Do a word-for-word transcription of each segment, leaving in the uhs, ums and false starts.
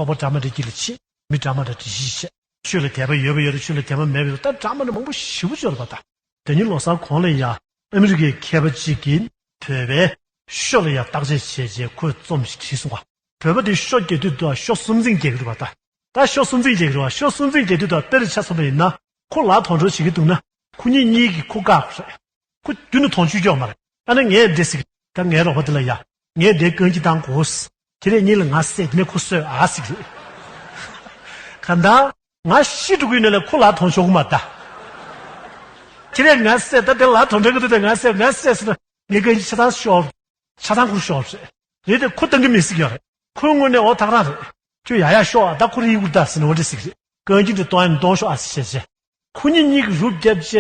ཚོགས་པ་འདྲ་མི་འདྲ་དཀྱིལ་ལ་ཕྱིན། མི་འདྲ་མི་འདྲ་འདྲི་གཞི་བྱས། ཆོས་ལ་དད་པ་ཡོད་པ་ཡོད་རེད། ཆོས་ལ་དད་པ་མེད་པ་ཡོད་རེད། ད་འདྲ་མི་འདྲ་མང་པོ་ཞེ་པོ་ཅིག་ཡོད་རེད་པ། ད་ཟླ་ཉིན་ལོ་གསར་གོང་ལ་ཡ་ཨ་མི་རི་ཀའི་མཁས་པ་གཅིག་གིས་བོད་པའི་ཤོ་ལ་ཡ་བརྟག་དཔྱད་བྱས་རྗེས་ཁོས་རྩོམ་ཞིག་བྲིས་སོང་བ། བོད་པ་དེ་ཤོ་རྒྱག་དུས་དུ་ཤོ་སུམ་རྩེན་རྒྱག་གི་རེད་པ། ད་ད་ཤོ་སུམ་རྩེན་རྒྱག་གི་རེད་པ། ཤོ་སུམ་རྩེན་རྒྱག་དུས་དུ་དཔེར་ཆ་མཚོན་པ་ཡིན་ན། ཁོ་ལ་མཐོང་གྲོལ་བྱེད་ཀྱི་འདུག་ན། ཁོ་གཉིས་གཉིས་ཀྱིས་ཁོ་བཀག་པ་རེད། ཁོ་རྒྱུན་དུ་མཐོང་ཆོས་སྐྱོ་མ་རེད། ཨ་ནི་ངས་འདི་ཟེར་གི། ད་ངའི་རོགས་པ་འདི་ལ་ཡ། ངས་འདི་རྐང་གཅིག་བཏང་དགོས། ཁྱེད་རང་གཉིས་ལ་ང་བསད། དེ་ནས་ཁོ་གསོད་ཨ་ཟེར་གི་རེད། གང་ལྟར་ང་ཤི་འགྲོ་གི་ཡིན་ན་ལས་ཁོ་ལ་མཐོང་ཆོག་གི་མ་རེད་ད། ཁྱེད་རང་ང་བསད། ད་དེ་ལ་མཐོང་གྲོལ་གི་འདུག་ད་ང་བསད། ང་བསད་ཟེར་ན་ངའི་རྐང་གཅིག་ཆ་ཚང་ཤོར། ཆ་ཚང་ཁུར་ཤོར་རེད། རེད་དེ་ཁོ་བཏང་གི་མི་སྲིད་ཡོད་རེད། ཁོའི་ངོས་ནས་འོ་ཐག་རང་རེད། ཁྱོད་ཡ་ཡ་ཤོག་ཨ། ད་ཁོ་རེ་ཡི་གུར་ད་ཟེར་ནས་འོ་འདྲ་ཟེར་གི་རེད། རྐང་གཅིག་འདི་གཏོང་ཡ་ནི་གཏོང་ཤོག་ཨ་ཟེར་བྱས་བྱས། ཁོ་གཉིས་གཉིས་ཀྱི་རུབ་བརྒྱབ་བྱས་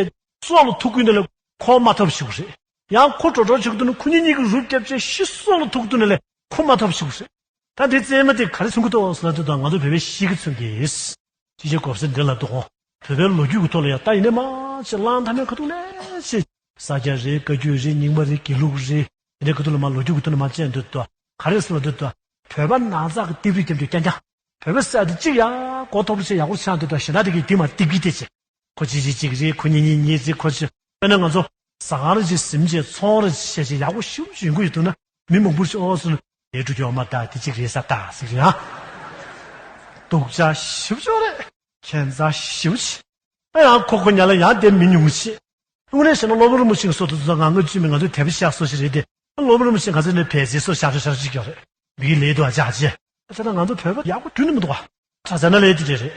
སྲོག་ལ་ཐུག་གི་ཡོད་ན་ལས་ཁོ་མ་ཐོབ་ཞུ་གི་རེད། ཡང་ཁོ་འགྲོ་འགྲོ་བྱེད་ཀྱི་འདུག་ན་ཁོ་གཉིས་གཉིས་ཀྱི་རུབ་བརྒྱབ་བྱས་ཤི། སྲོག་ལ་ཐུག་གི་འདུག་ན་ལས་ཁོ་མ་ཐོབ་ཞུ་གི་རེད། ད་འདི་རྩེད་མོ་དེ་ག་རེ་མཚོན་གྱི་འདུག་ཟེར་ན། དེ་དང་ང་ཚོ་བོད་པའི་གཤིས་ཀ་མཚོན་གྱི། ཅི་བྱེད་དགོས་ཟེར་འདི་ལ་འདུག་གོ། བོད་པའི་ལོ་རྒྱུས་ཀྱི་ཐོག་ལ་ཡང་ད་ཡིན་ནའི་མ་ཆེ་གླང་ཐ་མའི་ཁ་ཐུག་ལས་ཆེ། ས་སྐྱ་རེད། བཀའ་བརྒྱུད་རེད། རྙིང་མ་རེད། དགེ་ལུགས་རེད། དེ་འདྲའི་ཁ་ཐུག་ལ་མ་ལོ་རྒྱུས་ཀྱི་ཐོག་ནས་མ་བྱས་འདུག་ཏོ། ག་རེ་ཟེར་ལ་འདུག་ཏོ། བོད་པ་ནང་ཚགས་ཀྱི་རྟིབ་རིབ་རྒྱབ་འདུག་རྐྱང་རྐྱང་། བོད་པ་ཟེར་དེ་གཅིག་ཡ་གོ་ཐོབ་རེ་བྱས་ཡག་པོ་ཆགས་འདུག་ཏོ། གཞན་དག་དེ་གིས་དེ་མ་རྟིབ་ཀྱི་དེ་བྱས། ཁོ་གཅིག་གཅིག་གཅིག་རེད། ཁོ་གཉིས་གཉིས་གཉིས་རེད། ཁོ་གཅིག་དཔེར་ན་ང་ཚོ་ཟ་ཁང་རེ་གཅིག་ཟིན་བྱས་ཚོང་རེ་བྱས་བྱས་ཡག་པོ་ཞེ་པོ་ཅིག་ཡོང་གི་ཡོད་འདུག་ན། མི་མང་པོ་ཞིག་ཨོ་ཟེར་ནས་ལས་འགྲོ་རྒྱུ་མ་གཏོགས་དེ་གཅིག་རེད་ས་ད་ཟེར་གི་ཡ། སྡུག་ཅག་ཞེ་པོ་ཅིག་རེད། ཁྱད་མཚར་ཞེ་པོ་ཅིག་ཨ་ཡང་ཁོ་ཁོ་ཉ་ལ་ཡང་དེ་མི་ཉུང་ཤེས། དངོས་གནས་བཤད་ན་སློབ་དཔོན་རིན་པོ་ཆེ་གི་སྲོལ་དུ་ཚོ་ང་ངོས་བཅུད་མི་ང་ཚོའི་དད་པ་བཞག་སྲོལ་ཞིག་རེད་དེ། སློབ་དཔོན་རིན་པོ་ཆེ་ང་ཚོའི་ནས་བལ་ཟས་སྲོལ་བཞག་ཆོག་ཆོག་ཅིག་ཡོད་རེད། མི་གི་ལས་དུ་ཨ་ཅག་ཅེ། ད་ལྟ་ང་ཚོ་བོད་པ་ཡག་པོ་རྒྱུན་ནས་མི་འདུག་བ། གྲྭ་ཚང་ན་ལས་དེ་རེད་རེད།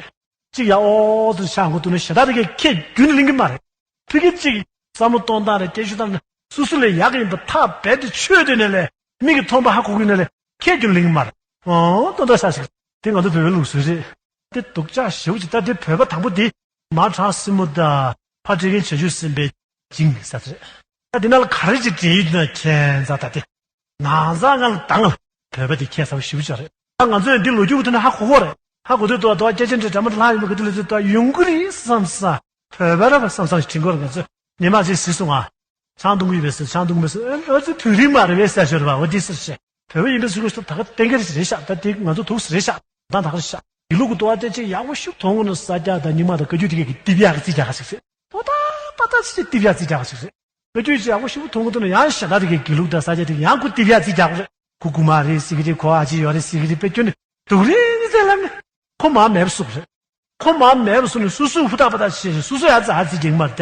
གཅིག་ཡ་ཨོ་དུ་ཤ་འགོ་དུ་ནས་ཞེ་དྲག་རེ་གི་ཁྱེད་རྒྱུན་ནས་ལེན་གི་མ་རེད། ཕ་གི་གཅིག་བསམ་བློ་གཏོང་སྟངས་རེད། སྐད་ཤུགས་བཏང་ནས་སོ་སོ་ལས་ཡག་གི་ཡིན་པ་ཐག་རྦད་དེ་ཆོད་དེ་ནས་ལས་མིག་གིས་མཐོང་པ་ཧ་གོ་གི་ནས་ལས་ཁྱེད་རྒྱུན་ལེན་གི་མ་རེད། ཨོ་ཏོ་ཏོ་ཤ་ཞིག་དེ་ང་ཚོ་བོད་པའི་ལུགས་སྲོལ་རེད། དེ་སྡུག་ཅག་ཞེ་པོ་ཅིག་ད་དེ་བོད་པ་དང་པོ་དེ་མ་གྲགས་སྲིན་མོ་དང་ཕ་སྤྲེལ་རྒན་བྱང་ཆུབ་སེམས་དཔའི་སྦྱིན་ས་རེད། ད་དེ་ནང་ལ་ག་རེ་ཅིག་འདྲེན་ཡོད་ན་ཁྱད་མཚར་ད་དེ། ནང་ཚང་ང་ལ་དང་བོད་པ་དེ་ཁྱད་མཚར་བ་ཞེ་པོ་ཅིག་རེད། ད་ང་ཚོས་འདི་ལོ་རྒྱུས་ཀྱི་ཐོག་ནས་ཧ་གོ་གོ་རེད། ཧ་གོ་དུས་དུ་དུ་སྐྱེ་ཆེན་འདྲ་འདྲ་མ་འདྲ་ལྷག་ཡོད་མ་གི་དུ་ལ་དུ་དུ་ཡོང་གི་རེད་བསམ་ས། བོད་པ་ར་བ་བསམ་ས་ཞིག་དྲན་གོ་རེད། ང་ཚོས་ཉི་མ་ཅིག་གཟིགས་སོང་ང་། ཆང་འཐུང་གི་ཡོད་པས་ཟེར། ཆང་འཐུང་གི་མེད་ཟེར། ཨ་ཨ་ཙི་དུས་རིང་མ་རེད་པས་ཟེར་ཞོར་བ་འོ་འདི་ཟེར་བཤད། བོད་པ་ཡིན་པའི་ཚུལ་གྱིས་ད་ག་གཏན་འཁེལ་ཞིག་རེད་ཤག་ད་དེ་ང་ཚོ་ཐུགས་སུ་རེད་ཤག་ད་ད་ག་རེད་ཤག་དགེ་ལུགས་ཀྱི་ལྟོ་བ་དེ་ཅིག་ཡག་པོ་ཞིག་མཐོང་གི་ན་ས་སྐྱ་དང་རྙིང་མ་དང་བཀའ་བརྒྱུད་དེ་གས་ཀྱི་རྟིབ་ཡག་གི་རྩིས་རྒྱག་ག་ཞིག་རེད། པོ་ཏ་པ་ཏ་ཅིག་རྟིབ་ཡག་རྩིས་རྒྱག་ག་ཞིག་རེད། བཀའ་བརྒྱུད་ཅིག་ཡག་པོ་ཞིག་མཐོང་གི་འདུག་ན་ཡང་ཞེ་དྲག་དེ་གས་དགེ་ལུགས་དང་ས་སྐྱ་དེ་གས་ཡང་ཁོ་རྟིབ་ཡག་རྩིས་རྒྱག་གི་རེད། ཁོ་རྐུ་མ་རེད་ཟེར་གི་རེད། ཁོ་ཨ་ཅེ་ཡོད་རེད་ཟེར་གི་རེད། དཔེ་སྐྱོན་ནི་སྡུག་རིང་ཟེར་ལབ་ནི། ཁོ་མ་མེད་པ་བཟོ་གི་རེད། ཁོ་མ་མེད་པ་བཟོ་ནས་སོ་སོས་ཧུར་ཐག་པ་ཐག་བྱས་ཤིང་སོ་སོས་ཡ་རྩ་ཨ་རྩིས་རྒྱག་མ་རེད་དེ།